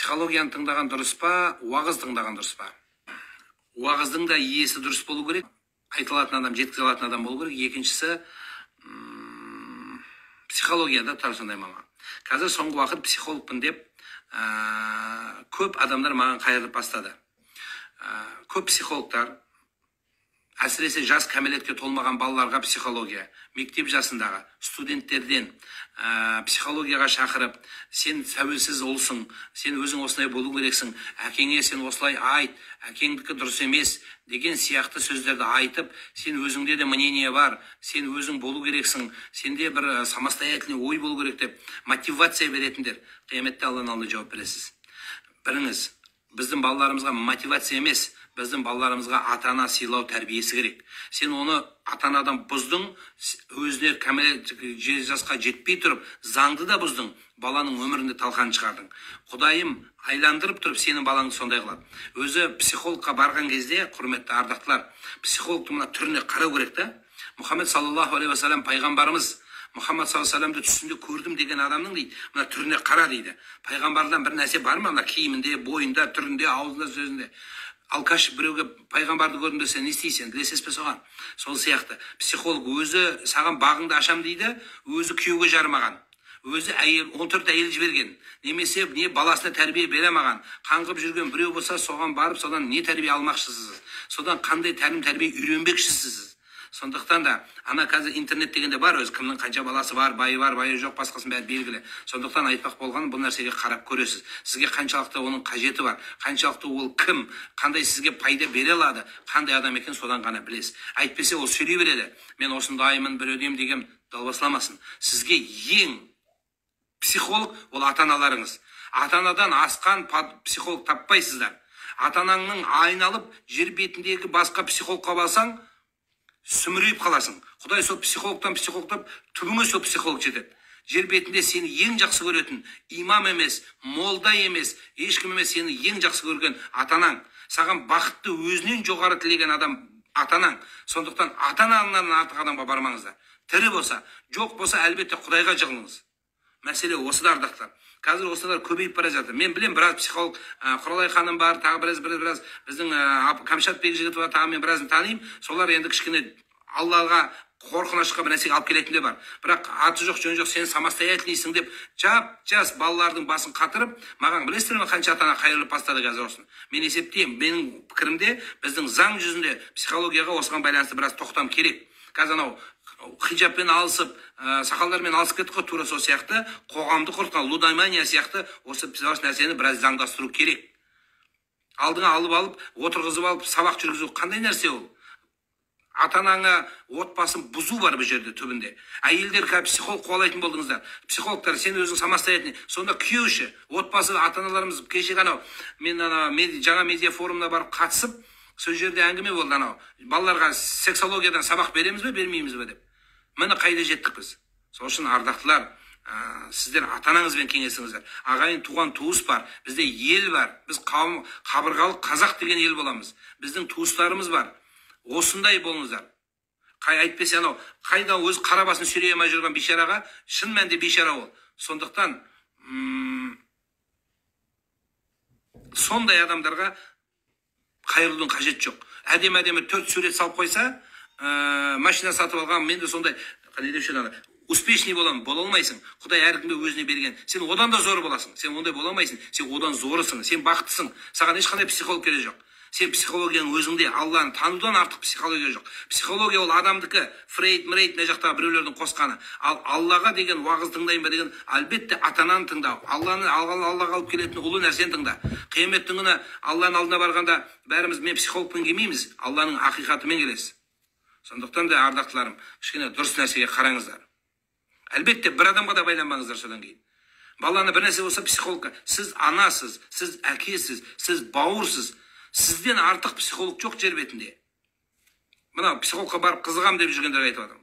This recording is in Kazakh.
Психологияны тыңдаған дұрыс па, уағыз тыңдаған дұрыс па? Уағыздың да иесі дұрыс болу керек, айтылатын адам, жеткізе алатын адам болу керек. Екіншісі, психологияда тура сондай маман. Қазір соңғы уақыт психологпын деп көп адамдар маған қайырылып бастады. Көп психологтар, әсіресе жас кәмелетке толмаған балаларға психология, мектеп жасындағы студенттерден психологияға шақырып, сен тәуелсіз ұлсың, сен өзің осылай болу керексің, әкеңе сен осылай айт, әкеңдікі дұрыс емес деген сияқты сөздерді айтып, сен өзіңде де мнение бар, сен өзің болу керексің, сенде бір самостоятельный ой болу керек деп мотивация беретіндер, қияметте Алланың алдында жауап бересіз. Біріңіз, біздің балаларымызға мотивация емес, біздің балаларымызға ата-ана сыйлау тәрбиесі керек. Сен оны ата-анадан бұздың, өзіне кәмелет жасқа жетпей тұрып, заңды да бұздың, баланың өмірінде талқан шығардың. Құдайым айландырып тұрып сенің балаңды сондай қылады. Өзі психологқа барған кезде, құрметті ардақтылар, психологтың мына түріне қарау керек та. Мұхаммед саллаллаху алейхи уассалам пайғамбарымыз Мұхаммад саллаллаху алейхи вассаламды түсінде көрдім деген адамның дейді, мына түріне қара дейді. Пайғамбардан бір нәрсе бар ма мына киімінде, бойында, түрінде, аузында, сөзінде? Алкаш біреуге пайғамбарды көрдім десе не істейсің, ілесесіз бе соған? Сол сияқты психолог өзі саған бағыңды ашам дейді, өзі күйеуге жарымаған, өзі әйел, 14 әйел жіберген, немесе не баласына тәрбие бере алмаған, қаңғып жүрген біреу болса, соған барып содан не тәрбие алмақшысыз, содан қандай тәлім тәрбие үйренбекшісіз? Сондықтан да ана қазір интернет дегенде бар, өзі кімнің қанша баласы бар, байы бар, байы жоқ, басқасын бәрі белгілі. Сондықтан айтпақ болғаным, бұл нәрсеге қарап көресіз. Сізге қаншалықты оның қажеті бар, қаншалықты ол кім, қандай сізге пайда бере алады, қандай адам екен, содан ғана білесіз. Әйтпесе ол сөйлей береді. Мен осындаймын, біреуден деген далбасаламасын. Сізге ең психолог ол ата-аналарыңыз. Ата-анадан асқан психолог таппайсыздар. Ата-анаңның айналып жер бетіндегі басқа психологқа барсаң, сүмірейіп қаласың. Құдай сол психологтан психологтап, түбіңе сол психолог жетеді. Жер бетінде сені ең жақсы көретін имам емес, молда емес, ешкім емес, сені ең жақсы көрген ата-анаң. Саған бақытты өзінен жоғары тілеген адам ата-анаң. Сондықтан ата-анаңнан артық адамға бармаңыздар. Тірі болса, жоқ болса, әлбетте Құдайға жығылыңыз. Мәселе осыда, ардақтар. Қазір осылар көбейіп бара жатыр. Мен білем, біраз психолог, Құралай ханым бар, тағы біраз біздің Камшат Бекжігітов бар, тағы мен біразын танимын. Солар енді кішкене Аллаға қорқынышқа бір нәрсеге алып келетін де бар. Бірақ аты жоқ, жөні жоқ, сен самостоятельныйсың деп жап-жас балалардың басын қатырып, маған білесіздер ме қанша ата-ана қайырылып бастады қазір осыны. Мен есептеймін, менің пікірімде біздің заң жүзінде психологияға осыған байланысты біраз тоқтам керек. Қазір анау хиджабпен алысып, сақалдармен алысып кеттік қой, тура сол сияқты қоғамды құртқан лудомания сияқты осы нәрсені біраз заңдастыру керек. Алдыңа алып алып, отырғызып алып, сабақ жүргізу қандай нәрсе ол? Ата-анаңа отбасын бұзу бар бұл жерде түбінде. Әйелдер қазір психолог қуалайтын болдыңыздар. Психологтар, сен өзің самостоятельный. Сонда күйеуші, отбасы, ата-аналарымыз кеше анау, мен ана жаңа медиа форумына барып қатысып, сол жерде әңгіме болды анау. Балаларға сексологиядан сабақ береміз бе, бермейміз бе деп. Міне қайда жеттік біз. Сол үшін ардақтылар, сіздер ата-анаңызбен кеңесіңіздер. Ағайын туған туыс бар, бізде ел бар. Біз қабырғалы қазақ деген ел боламыз. Біздің туыстарымыз бар. Осындай болыңыздар. Қай әйтпесе анау қайда өз қара басын сүйрей алмай жүрген бейшараға, шын мәнінде бейшара ол. Сондықтан сондай адамдарға қайырылудың қажеті жоқ. Әдемі-әдемі 4 сурет салып қойса, машина сатып алған, мен де сондай, қандай деуші еді ана, успешный боламын, бола алмайсың. Құдай әркімге өзіне берген. Сен одан да зор боласың. Сен ондай бола алмайсың. Сен одан зорысың. Сен бақыттысың. Саған ешқандай психолог керек жоқ. Сен психологияның өзіңде, Алланы танудан артық психология жоқ. Психология ол адамдікі, Фрейд, Мрейд, мына жақтағы біреулердің қосқаны. Ал Аллаға деген уағыз тыңдайын ба деген, әлбетте ата-ананы тыңда. Алланы Аллаға алып келетін ұлы нәрсені тыңда. Қияметтің күні Алланың алдына барғанда бәріміз мен психологпен келмейміз, Алланың ақиқатымен келесіз. Сондықтан да ардақтыларым, кішкене дұрыс нәрсеге қараңыздар. Әлбетте бір адамға да байланбаңыздар содан кейін. Баланы бір нәрсе болса психологқа, сіз анасыз, сіз әкесіз, сіз бауырсыз. Сізден артық психолог жоқ жер бетінде. Мына психологқа барып қызығам деп жүргендерге айтып жатырмын.